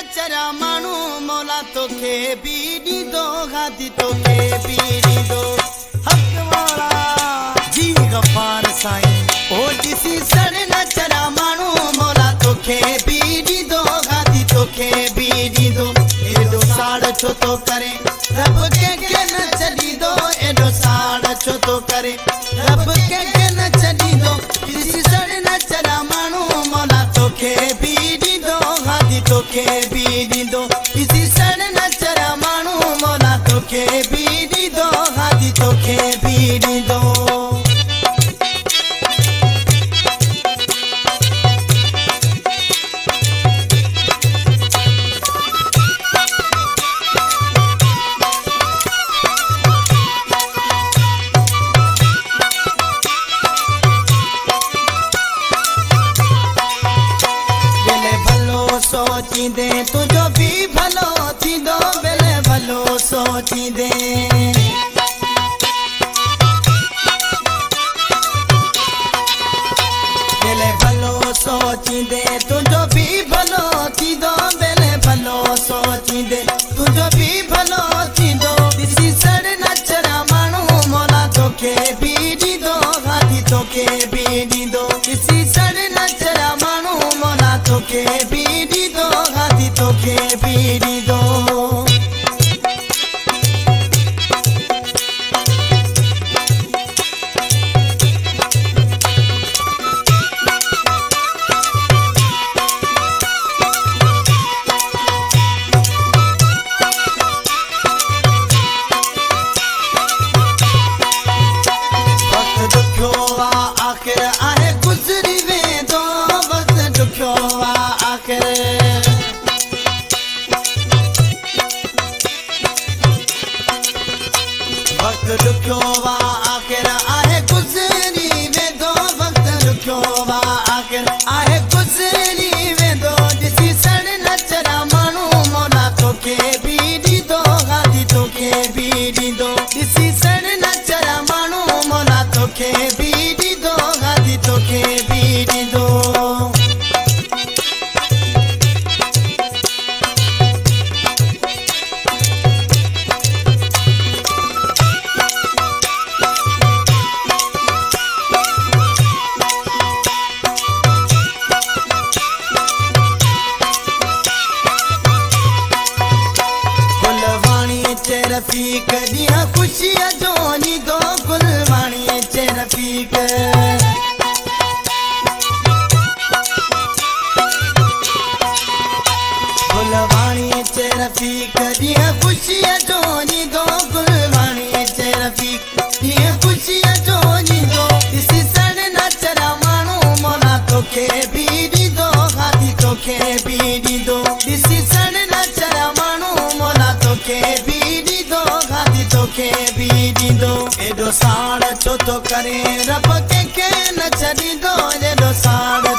نه چريا ماڻهو مولا توکي به ڏيندو هادي توکي به ڏيندو حق مولا جي غفار سائين او ڏسي سڙ نه چريا ماڻهو مولا توکي به ڏيندو هادي توکي به ڏيندو ايڏو ساڙ ڇو ٿو ڪرين رب ڪنهن کي نه ڇڏيندو ايڏو ساڙ ڇو ٿو ڪرين رب ڪنهن کي نه ڇڏيندو ڏسي سڙ نه چريا ماڻهو مولا توکي به ڏيندو هادي توکي به ڏيندو ڏسي سڙ نه چريا ماڻهو مولا توکي به ڏيندو هادي توکي به ڏيندو. ويلي ڀلو سوچيندين تنهنجو به ڀلو ٿيندو ويلي ڀلو سوچيندين. ويلي ڀلو سوچيندين تنهنجو به ڀلو ٿيندو ويلي ڀلو سوچيندين تنهنجو به ڀلو ٿيندو ڏسي سڙ نه چريا ماڻهو مولا توکي به ڏيندو هادي توکي به ڏيندو ڏسي سڙ نه چريا ماڻهو مولا توکي به ڏيندو هادي توکي به ڏيندو. وقت ڏکيو آ آخر آهي گذري ويندو وقت ڏکيو آ آخر. وقت ڏکيو آ آخر آهي گذري ويندو وقت ڏکيو آ آخر آهي گذري ويندو ڏسي سڙ نه چريا ماڻهو مولا توکي به ڏيندو هادي توکي به ڏيندو ڏسي سڙ نه چريا ماڻهو مولا توکي به ڏيندو هادي توکي به ڏيندو. گلواڻي چي رفيق ڏينهن خوشيء جو ايندو گلواڻي چي رفيق. گلواڻي چي رفيق ڏينهن خوشيء جو ايندو گلواڻي چي رفيق ڏينهن خوشيء جو ايندو ڏسي سڙ نه چريا ماڻهو مولا توکي به ڏيندو هادي توکي به ڏيندو ڏسي سڙ نه چريا ماڻهو مولا توکي به ڏيندو هادي توکي به ڏيندو ايڏو ساڙ ڇو ٿو ڪرين رب ڪنهن کي نه ڇڏيندو ايڏو ساڙ